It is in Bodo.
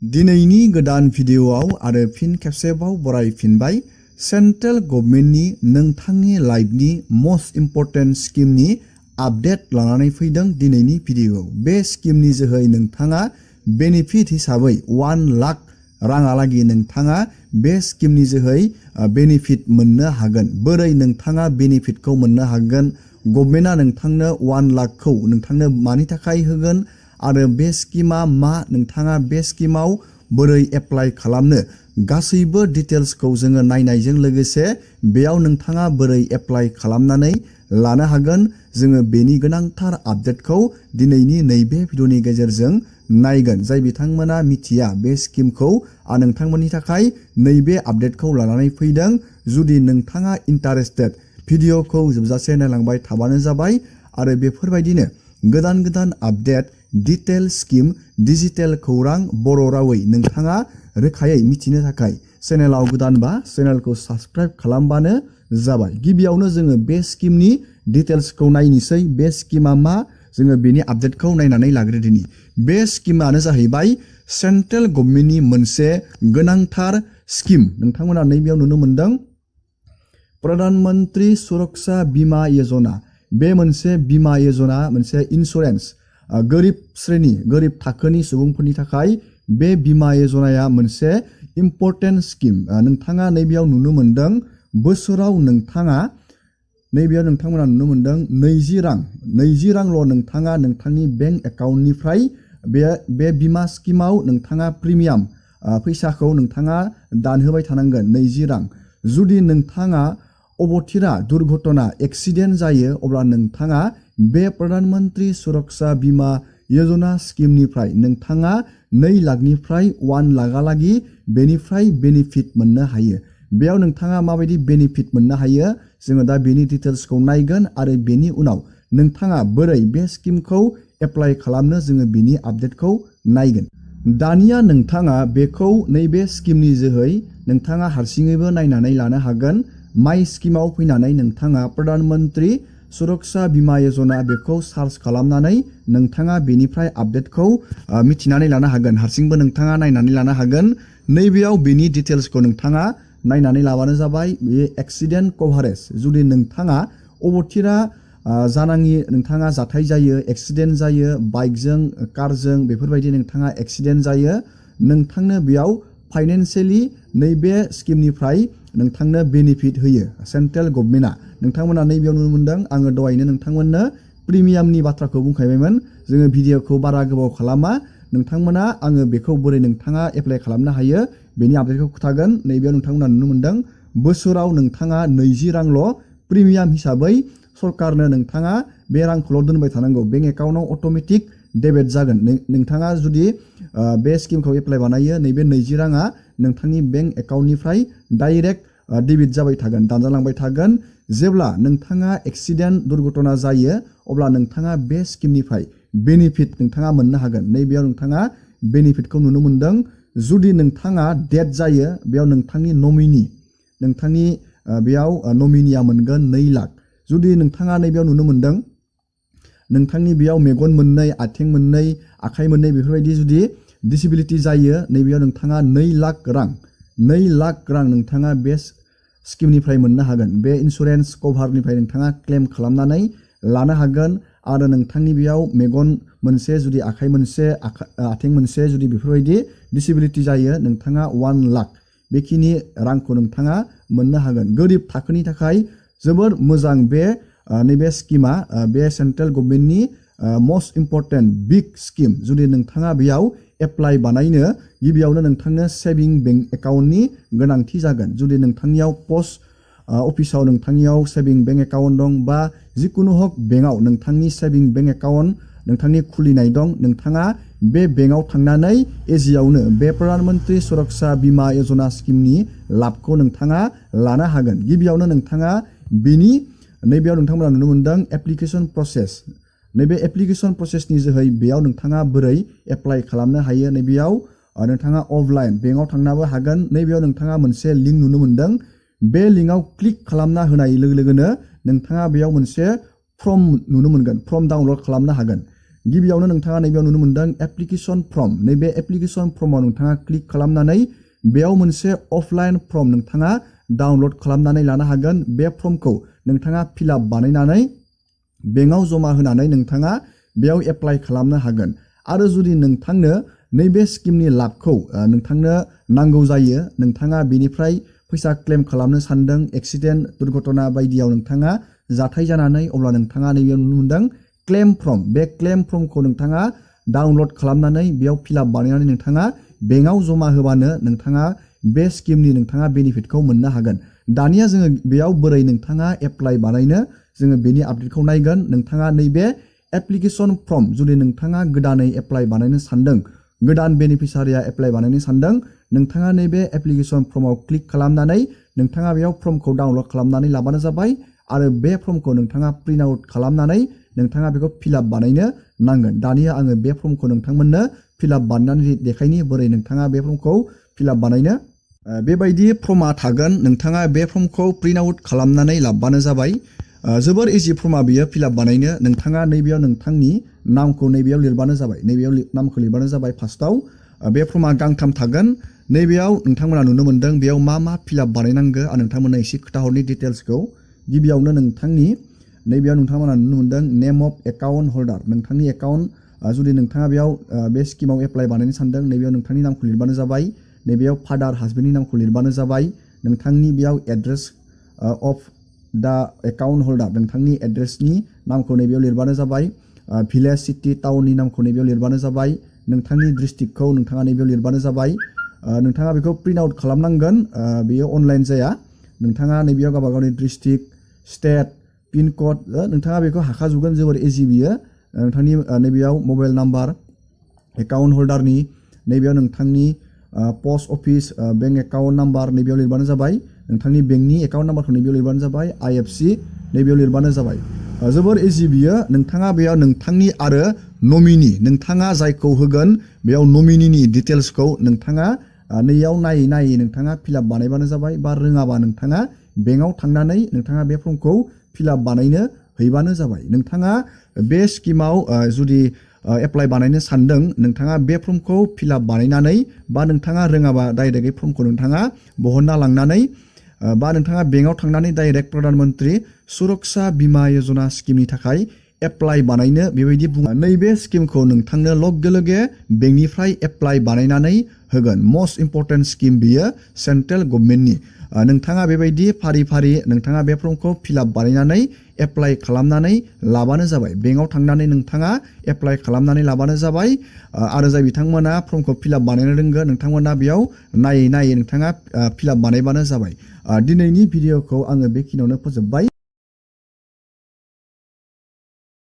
दिनैनि गोदान भिडिअआव आरो फिन खेबसेबाव बरायफिनबाय सेन्ट्रेल गभर्नमेन्टनि नोंथांनि लाइफनि मोस्ट इम्पर्टेन्ट स्किमनि आपडेट लानानै फैदों दिनैनि भिडिअआव। बे स्किमनि जोहै नोंथाङा बेनिफिट हिसाबै 1 लाख राङालागि नोंथाङा बे स्किमनि जोहै बेनिफिट मोननो हागोन। बोरै नोंथाङा बेनिफिटखौ मोननो हागोन? गभर्नमेन्टआ नोंथांनो 1 लाखखौ नोंथांनो मानि थाखाय होगोन आरो बे स्किमा मा, नोंथाङा बे स्किमाव बोरै एप्लाइ खालामनो, गासैबो डिटेल्सखौ जोङो नायनायजों लोगोसे बेयाव नोंथाङा बोरै एप्लाइ खालामनानै लानो हागोन, जोङो बेनि गोनांथार आपडेटखौ दिनैनि नैबे भिडिअनि गेजेरजों नायगोन। जाय बिथांमोना मिथिया बे स्किमखौ, आं नोंथांमोननि थाखाय नैबे आपडेटखौ लानानै फैदों। जुदि नोंथाङा इन्टारेस्टेड, भिडिअखौ जोबजासे नायलांबाय थाबानो जाबाय आरो बेफोरबायदिनो गोदान गोदान आपडेट, डिटेल स्किम, डिजिटेल खौरां बर' रावै नोंथाङा रोखायै मिथिनो थाखाय चेनेलाव गोदानबा चेनेलखौ साबस्क्राइब खालामबानो जाबाय। गिबियावनो जोङो बे स्किमनि डिटेल्सखौ नायनोसै। बे स्किमा मा, जोङो बेनि आपडेटखौ नायनानै लाग्रोदिनि। बे स्किमानो जाहैबाय सेन्ट्रेल गभर्नमेन्टनि मोनसे गोनांथार स्किम। नोंथांमोना नैबेयाव नुनो मोनदों प्रधान मन्त्रि सुरक्षा बीमा योजना। बे मोनसे बीमा योजना, मोनसे इन्सुरेन्स, गोरिब श्रेणी, गोरिब थाखोनि सुबुंफोरनि थाखाय बे बीमा योजनाया मोनसे इम्पर्टेन्ट स्किम। नोंथाङा नैबेयाव नुनो मोनदों बोसोराव नोंथाङा नैबेयाव नोंथांमोना नुनो मोनदों 20 रांल' नोंथाङा नोंथांनि बेंक एकाउन्टनिफ्राय बे बीमा स्किमाव नोंथाङा प्रिमियाम फैसाखौ नोंथाङा दानहोबाय थानांगोन, 20 रां। जुदि नोंथाङा अबथिरा दुर्घटना एक्सिडेन्ट जायो अब्ला नोंथाङा बे प्रधान मन्त्रि सुरक्षा बीमा योजना स्किमनिफ्राय नोंथाङा 2 लाखनिफ्राय 1 लाखहालागि बेनिफ्राय बेनिफिट मोननो हायो। बेयाव नोंथाङा माबायदि बेनिफिट मोननो हायो, जोङो दा बेनि डिटेल्सखौ नायगोन आरो बेनि उनाव नोंथाङा बोरै बे स्किमखौ एप्लाइ खालामनो, जोङो बेनि आपडेटखौ नायगोन। दानिया नोंथाङा बेखौ नैबे स्किमनि जोहै नोंथाङा हारसिङैबो नायनानै लानो हागोन। माइ स्किमाव फैनानै नोंथाङा प्रधान मन्त्रि सुरक्षा बीमा योजना बेखौ सार्च खालामनानै नोंथाङा बेनिफ्राय आपडेटखौ मिथिनानै लानो हागोन। हारसिंबो नोंथाङा नायनानै लानो हागोन। नैबेयाव बेनि डिटेल्सखौ नोंथाङा नायनानै लाबानो जाबाय। बे एक्सिडेन्ट कभारेज, जुदि नोंथाङा अबथिरा जानाङि नोंथाङा जाथाय जायो, एक्सिडेन्ट जायो, बाइकजों, कारजों, बेफोरबायदि नोंथाङा एक्सिडेन्ट जायो, नोंथांनो बेयाव फाइनेन्सियेलि नैबे स्किमनिफ्राय नोंथांनो बेनिफिट होयो सेन्ट्रेल गभर्नमेन्टआ। नोंथांमोना नैबेयाव नुनो मोनदों, आङो दहायनो नोंथांमोननो प्रिमियामनि बाथ्राखौ बुंखायबायमोन। जोङो भिडिअखौ बारा गोबाव खालामा, नोंथांमोना आङो बेखौ बोरै नोंथाङा एप्लाइ खालामनो हायो बेनि आपडेटखौ खिथागोन। नैबेयाव नोंथांमोना नुनो मोनदों बोसोराव नोंथाङा 20 रांल' प्रिमियाम हिसाबै सरकारनो नोंथाङा बे रांखौल' दोनबाय थानांगौ। बेंक एकाउन्टआव अट'मेटिक डेबिट जागोन। नोंथाङा जुदि बे स्किमखौ एप्लाइ बानायो, नैबे 20 राङा नोंथांनि बेंक एकाउन्टनिफ्राय डाइरेक्ट डेबिट जाबाय थागोन, दानजालांबाय थागोन। जेब्ला नोंथाङा एक्सिडेन्ट दुर्घटना जायो अब्ला नोंथाङा बे स्किमनिफ्राय बेनिफिट नोंथाङा मोननो हागोन। नैबेयाव नोंथाङा बेनिफिटखौ नुनो मोनदों। जुदि नोंथाङा डेथ जायो, बेयाव नोंथांनि नमिनि, नोंथांनि बेयाव नमिनिया मोनगोन 2 लाख। जुदि नोंथाङा नैबेयाव नुनो मोनदों नोंथांनि बेयाव मेगन मोननै, आथिं मोननै, आखाइ मोननै, बेफोरबायदि जुदि डिसेबिलिटि जायो, नैबेयाव नोंथाङा 2 लाख रां नोंथाङा बे स्किमनिफ्राय मोननो हागोन। बे इन्सुरेन्स कभारनिफ्राय नोंथाङा क्लेम खालामनानै लानो हागोन। आरो नोंथांनि बेयाव मेगन मोनसे, जुदि आखाइ मोनसे, आथिं मोनसे जुदि बेफोरबायदि डिसेबिलिटि जायो, नोंथाङा 1 लाख बेखिनि रांखौ नोंथाङा मोननो हागोन। गोरिब थाखोनि थाखाय जोबोर मोजां बे नैबे स्किमा, बे सेन्ट्रेल गभर्नमेन्टनि मोस्ट इम्पर्टेन्ट बिग स्किम। जुदि नोंथाङा बेयाव एप्लाइ बानायनो, गिबियावनो नोंथांनो सेभिं बेंक एकाउन्टनि गोनांथि जागोन। जुदि नोंथांनियाव पस्ट अफिसाव नोंथांनियाव सेभिं बेंक एकाउन्ट दं, बा जिखुनु हक बेंकआव नोंथांनि सेभिं बेंक एकाउन्ट नोंथांनि खुलिनाय दं, नोंथाङा बे बेंकआव थांनानै एजियावनो बे प्रधान मन्त्रि सुरक्षा बीमा योजना स्किमनि लाबखौ नोंथाङा लानो हागोन। गिबियावनो नोंथाङा बेनि नैबेयाव नोंथांमोना नुनो मोनदों एप्लिकेसन प्रसेस। नैबे एप्लिकेसन प्रसेसनि जोहै बेयाव नोंथाङा बोरै एप्लाइ खालामनो हायो, नैबेयाव नोंथाङा अफलाइन बेंकआव थांनोबो हागोन। नैबेयाव नोंथाङा मोनसे लिंक नुनो मोनदों। बे लिंकआव क्लिक खालामना होनाय लोगो लोगोनो नोंथाङा बेयाव मोनसे फर्म नुनो मोनगोन, फर्म डाउनलड खालामनो हागोन। गिबियावनो नोंथाङा नैबेयाव नुनो मोनदों एप्लिकेशन फर्म। नैबे एप्लिकेशन फर्माव नोंथाङा क्लिक खालामनानै बेयाव मोनसे अफलाइन फर्म नोंथाङा डाउनलड खालामनानै लानो हागोन। बे फर्मखौ नोंथाङा फिलआप बानायनानै बेंकआव जमा होनानै नोंथाङा बेयाव एप्लाइ खालामनो हागोन। आरो जुदि नोंथांनो नैबे स्किमनि लाबखौ नोंथांनो नांगौ जायो, नोंथाङा बेनिफ्राय फैसा क्लेम खालामनो सानदों, एक्सिडेन्ट दुर्घटना बायदियाव नोंथाङा जाथाय जानानै, अब्ला नोंथाङा नैबेयाव नुनो मोनदों क्लेम फर्म। बे क्लेम फर्मखौ नोंथाङा डाउनलड खालामनानै बेयाव फिलआप बानायनानै नोंथाङा बेंकआव जमा होबानो नोंथाङा बे स्किमनि नोंथाङा बेनिफिटखौ मोननो हागोन। दानिया जोङो बेयाव बोरै नोंथाङा एप्लाइ बानायनो जोङो बेनि आपडेटखौ नायगोन। नोंथाङा नैबे एप्लिकेशन फर्म, जुदि नोंथाङा गोदानै एप्लाइ बानायनो सानदों, गोदान बेनिफिसारिया एप्लाइ बानायनो सानदों, नोंथाङा नैबे एप्लिकेशन फर्माव क्लिक खालामनानै नोंथाङा बेयाव फर्मखौ डाउनलड खालामनानै लाबानो जाबाय। आरो बे फर्मखौ नोंथाङा प्रिन्ट आउट खालामनानै नोंथाङा बेखौ फिलआप बानायनो नांगोन। दानिया आङो बे फर्मखौ नोंथांमोननो फिलआप बानायनानै देखायनि बोरै नोंथाङा बे फर्मखौ फिलआप बानायनो। बेबायदि फर्मा थागोन, नोंथाङा बे फर्मखौ प्रिन्ट आउट खालामनानै लाबानो जाबाय। जोबोर इजि फर्मा बियो फिलआप बानायनो। नोंथाङा नैबेयाव नोंथांनि नामखौ नैबेयाव लिरबानो जाबाय। नैबेयाव नामखौ लिरबानो जाबाय। फार्स्टआव बे फर्मा गांथाम थागोन। नैबेयाव नोंथांमोना नुनो मोनदों बेयाव मा फिलआप बानायनांगौ आं नोंथांमोननो एसे खोथाहरनि डिटेल्सखौ। गिबियावनो नोंथांनि नैबेयाव नोंथांमोना नुनो मोनदों नेम अफ एकाउन्ट हल्डार। नोंथांनि एकाउन्ट, जुदि नोंथाङा बेयाव बे स्किमाव एप्लाइ बानायनो सानदों, नैबेयाव नोंथांनि नामखौ लिरबानो जाबाय। नैबेयाव फादार हासबेन्डनि नामखौ लिरबानो जाबाय। नोंथांनि बेयाव एड्रेस अफ दा एकाउन्ट हल्डार, नोंथांनि एड्रेसनि नामखौ नैबेयाव लिरबानो जाबाय। भिलेज, सिटि, टाउननि नामखौ नैबेयाव लिरबानो जाबाय। नोंथांनि डिस्ट्रिक्टखौ नोंथाङा नैबेयाव लिरबानो जाबाय। नोंथाङा बेखौ प्रिन्ट आउट खालामनांगोन, बेयो अनलाइन जाया। नोंथाङा नैबेयाव गावबा गावनि डिस्ट्रिक्ट, स्टेट, पिन कड नोंथाङा बेखौ हाखाजोबगोन। जोबोर इजि बियो। नोंथांनि नैबेयाव मबाइल नाम्बार, एकाउन्ट हल्डारनि, नैबेयाव नोंथांनि post office, bank account number नैबेयाव लिरबानो जाबाय। नोंथांनि बेंकनि एकाउन्ट नाम्बारखौ नैबेयाव लिरबानो जाबाय। IFC नैबेयाव लिरबानो जाबाय। जोबोर इजि बियो। नोंथाङा बेयाव नोंथांनि आरो नमिनि, नोंथाङा जायखौ होगोन बेयाव नमिनिनि डिटेल्सखौ नोंथाङा नैयाव नायै नोंथाङा फिलआप बानायबानो जाबाय। बा रोङाबा नोंथाङा बेंकआव थांनानै नोंथाङा बे फर्मखौ फिलआप बानायनो हैबानो जाबाय। नोंथाङा बे स्किमाव जुदि एप्लाइ बानायनो सानदों, नोंथाङा बे फर्मखौ फिलआप बानायनानै, बा नोंथाङा रोङाबा डाइरेक्टयै फर्मखौ नोंथाङा बहनना लांनानै, बा नोंथाङा बेंकआव थांनानै डाइरेक्ट प्रधान मन्त्रि सुरक्षा बीमा यजना स्किमनि थाखाय एप्लाइ बानायनो बेबायदि बुङो। नैबे स्किमखौ नोंथांनो लगे लगे बेंकनिफ्राय एप्लाइ बानायनानै होगोन। मस्ट इम्परटेन्ट स्किम बियो सेन्ट्रेल गभर्नमेन्टनि। नोंथाङा बेबायदि फारि फारि नोंथाङा बे फर्मखौ फिलआप बानायनानै एप्लाइ खालामनानै लाबानो जाबाय। बेंकआव थांनानै नोंथाङा एप्लाइ खालामनानै लाबानो जाबाय। आरो जाय बिथांमोना फर्मखौ फिलआप बानायनो रोंगो, नोंथांमोना बेयाव नायै नोंथाङा फिलआप बानायबानो जाबाय। दिनैनि भिडिअखौ आङो बेखिनियावनो फोजोबबाय।